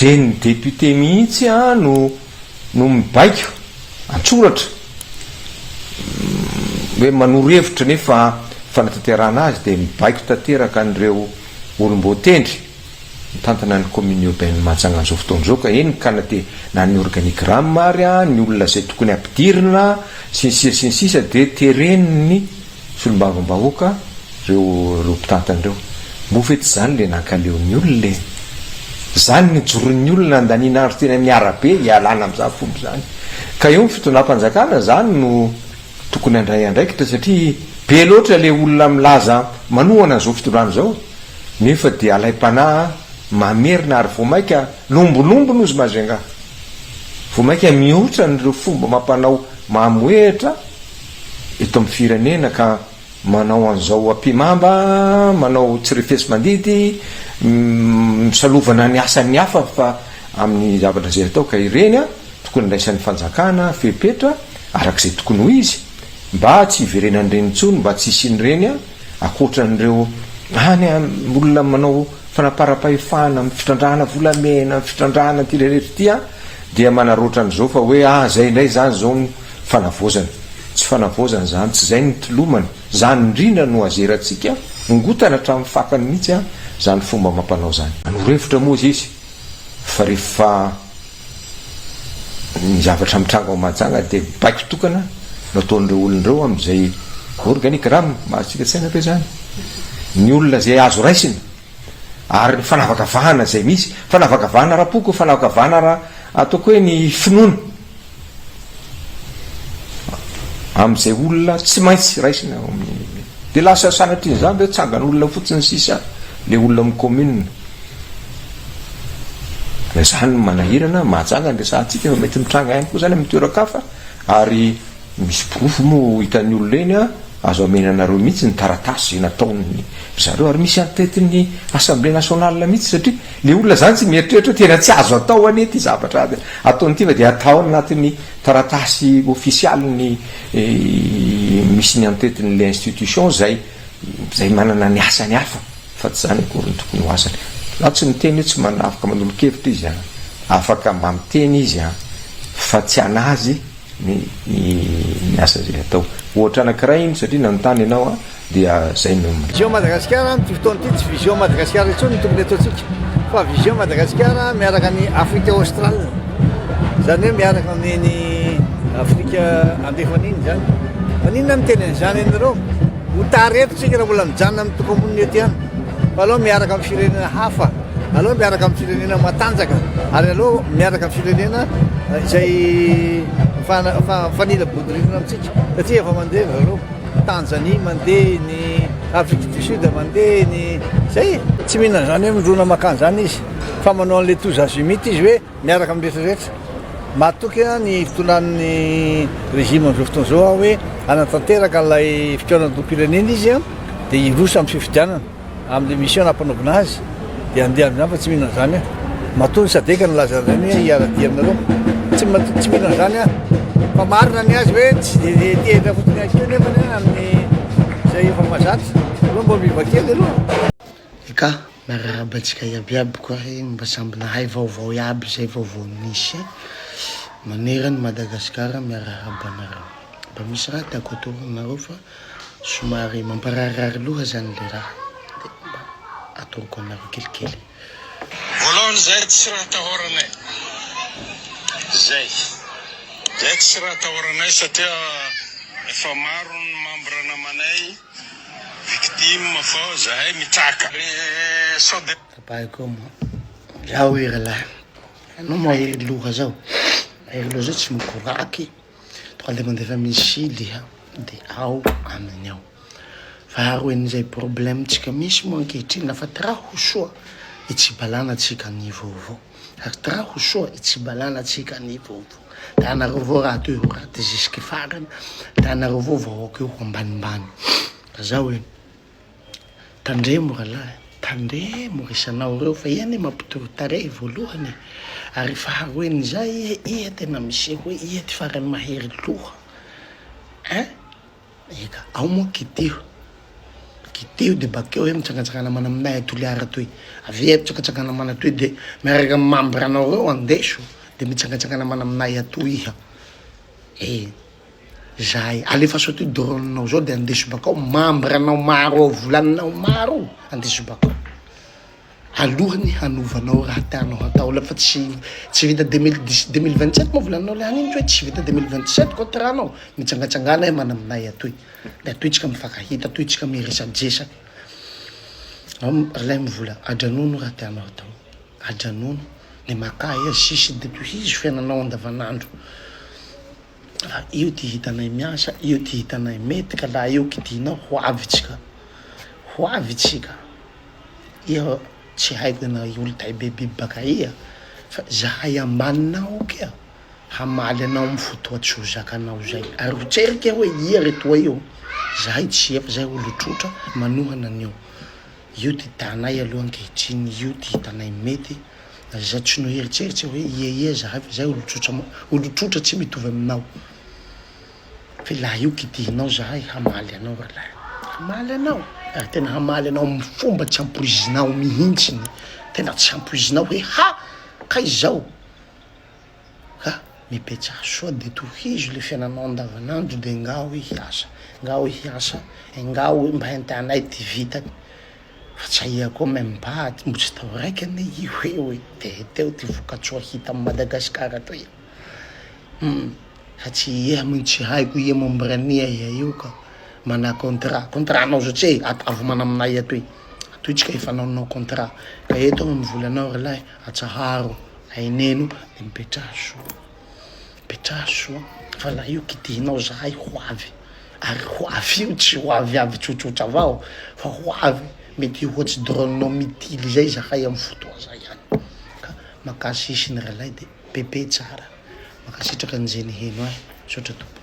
Dia ny député mihitsy no no mibaiko an-tsoratra hoe manoro hevitra nefa fanatanterahana azy dia mibaiko tanteraka an'ireo olom-boatendry mitantana ny commune urbaine Mahajanga amin'izao fotoana izao ka eny ka na dia na ny organigramme ary ny olona izay tokony hampidirina sy ny sisa sy ny sisa dia teren'ny Solombavambahoaka reo reo mpitantana reo. Moa ve tsy zany le nankaleo ny olona e? Zany nijoron'ny olona nandaniana andro teny amin'ny arabe hialana amin'izany fomba izany. Ka eo ny fitondram-panjakana zany no tokony handray andraikitra satria be loatra le olona milaza manohana an'izao fitondrana izao nefa dia alaim-panahy mamerina ary vao maika lombolombony ozy Majunga. Vao maika mihoatra an'ireo fomba amam-panao mamohehitra eto amin'ny firenena ka manao an'izao ampihimamba, manao tsy refesi-mandidy, misalovana ny asan'ny hafa fa amin'ny zavatra izay atao ka ireny tokony andraisan'ny fanjakana fepetra araka izay tokony ho izy mba tsy hiverenan'ireny intsony, mba tsy hisian'ireny ankoatran'ireo any olona manao fanaparam-pahefana amin'ny fitrandrahana volamena, amin'ny fitrandrahana ity rehetra ity dia manaraotra an'izao fa hoe ah zay indray izany izao no Fanavaozana. Tsy fanavaozana izany, tsy izay no tolomana. Izany indrindra no azerantsika, ongotana hatramin'ny fakany mihitsy an, izany fomba amam-panao izany. Manoro hevitra moa izy fa rehefa ny zavatra mitranga ao Mahajanga dia baiko tokana no ataon'ireo olona ireo amin'izay organigramme, mahazotsika tsaina ve izany? Ny olona izay azo raisina ary ny fanavakavahana izay misy, fanavakavahana ara-poko, fanavakavahana ara ataoko hoe ny finoana. Amin'izay olona tsy maintsy raisina ao amin'ny dia lasa sanatrian'izany ve tsangan'olona fotsiny sisa le olona amin'ny commune. Na izany no manahirana, mahajanga ny resahantsika fa mety mitranga ihany koa izany amin'ny toeran-kafa ary Misy porofo moa hitan'ny olona eny an, azo amena anareo mihitsy ny taratasy izay nataon'ny ry zareo ary misy en-tete-n'ny Assemblée nationale mihitsy satria le olona zany tsy mieritreritra hoe tena tsy azo atao anie ity zavatra ataony ity fa dia atao anatin'ny taratasy ofisialin'ny misy ny en-tete-n'ilay institution izay izay manana ny asany hafa fa tsy izany akory no tokony ho asany. Za tsy miteny hoe tsy manana afaka manolo-kevitra izy an, afaka mba miteny izy an, fa tsy an'azy ny ny asa izay atao. Ohatra anankiray iny satria nanontany ianao an, dia zay no. Vision Madagascar amin'ity fotoana ity tsy vision Madagascar intsony no tokony ataontsika fa vision Madagascar miaraka any Afrique Australe izany hoe miaraka amin'iny Afrika andrefana iny izany. Maninona miteny an'izany ianareo? Ho tara eto tsika raha mbola mijanona amin'ny tokamonina eto ihany. Fa aleo miaraka amin'ny firenena hafa, aleo miaraka amin'ny firenena matanjaka, ary aleo miaraka amin'ny firenena izay mifanila bodirindrina amintsika satria efa mandeha ry zareo. Tanzanie mandeha, ny Afrique du Sud mandeha, ny zay e! Tsy mino an'izany hoe mirona mankany izany izy fa manao an'ilay tous azimuts izy hoe miaraka amin'ny rehetra rehetra. Matoky ny fitondran'ny régime amin'izao fotoana izao aho hoe hanatanteraka an'ilay fikaonandoham-pirenena izy dia hiroso amin'ny fifidianana amin'ilay mission nampanaovina azy dia handeha amin'izany fa tsy mino an'izany aho. Matoa ny Sadec nilaza an'izany hoe hiara-dia aminareo. Tsy tsy mino an'izany aho. Fa marina ny azy hoe tsy dia tehitra fotsiny ihany koa nefa amin'ny izay efa mahazatra. Aloha mba miova kely aloha. Eka. Miarahaba antsika iaby iaby koa re mba samby nahay vaovao iaby zay vaovao nisy e manerany Madagascar miarahaba anareo mba misy raha tiako atoro anareo fa somary mampararirary loha zany le raha de mba atoroko anareo kelikely. Voalohany zay tsy raha atahoranay zay zay tsy raha atahoranay satria efa maro ny membre namanay Victime fa zahay mitraka re sao de. Tapahiko eo moa. Zaho hoe ralahy, anao mahery loha zao, mahery loha zao tsy mikoraky, tonga de mandefa missile iha de ao aminy ao. Faharoa an'izay problème tsika misy moa ankehitriny lafa ty raha ho soa hitsibalana tsika ny vaovao, ary ty raha ho soa hitsibalana tsika ny vaovao. De anareo avao raha toy ho raty jusque farany, de anareo avao vahoaka io ho ambanimbany. Fa zao e, tandremo rahalahy, tandremo ry isanao reo fa iha anie mampitory tarehy voalohany e, ary faharoen'izay iha, iha tena miseho hoe iha ty farany mahery loha ein, eka ao moa kitiho. Kitiho de bakeo iha mitsangatsangana mana aminay a Toliara atoy. Avia mitsangatsangana mana atoy de miaraka amy membre anao reo andeso de mitsangatsangana mana aminay atoy iha. Eh zahay alefaso atoy drone nao zao de andeso bakao membre anao maro ao volaninao maro andeso bakao. Alohany hanovanao raha tianao hatao la fa tsy tsy vita 2010 2027 moa volaninao le hanino hoe tsy vita 2027 contrat nao mitsangatsangana iha mana aminay atoy. De atoy tsika mifankahita atoy tsika miresadresaky. Ao ralay mivola adranono raha tianao hatao. Adranono de makà iha sisy de tohizo fiainanao andavanandro. Fa io ty hitanay miasa, io ty hitanay mety ka laha io kitihinao ho avy tsika. Ho avy tsika. Iha tsy haiko na olo taibe biby baka aia fa zahay ambaninao kea. Hamaly anao amin'ny fotoa tsy ho zakanao zay. Ary ho tserika hoe ia retoa io. Zahay tsy efa zay olo trotra manohana an'io. Io ty tanay aloha ankehitriny io ty hitanay mety. Za tsy noeritseritsy hoe ia ia zahay fa zay olo tsotra olo trotra tsy mitovy aminao. Fe laha io kitihinao zahay hamaly anao ralahy. Hamaly anao. Ary tena hamaly anao amin'ny fomba tsy ampoizinao mihintsiny. Tena tsy ampoizinao hoe ha! Kay zao. Ka mipetraha soa de tohizo le fiainanao andavanandro de engao hoe hiasa, engao hoe hiasa, engao hoe mba entanay ty vitany fa tsy aia koa meme pas mbo tsy tao raiky anie io eo e, de heteo ty vokatsoa hita am Madagascar atoy e, hum fa tsy iha moa tsy haiko ia membre ania iha io ka mana contrat, contrat nao zao tse atavo mana aminay atoy, atoy tsika efa naonao contrat ka eto aho mivola anao ry lahy atsaharo. Aineno de mipetraha soa, mipetraha soa fa la io kitihinao zahay ho avy ary ho avy io tsy ho avy avy tsotsotra avao fa ho avy mety hihoatsy drone nao mitily zay zahay amy fotoa zay any ka makasisiny ralay de pepe tsara makasitraka an'izay niheno ahy misaotra tompoko.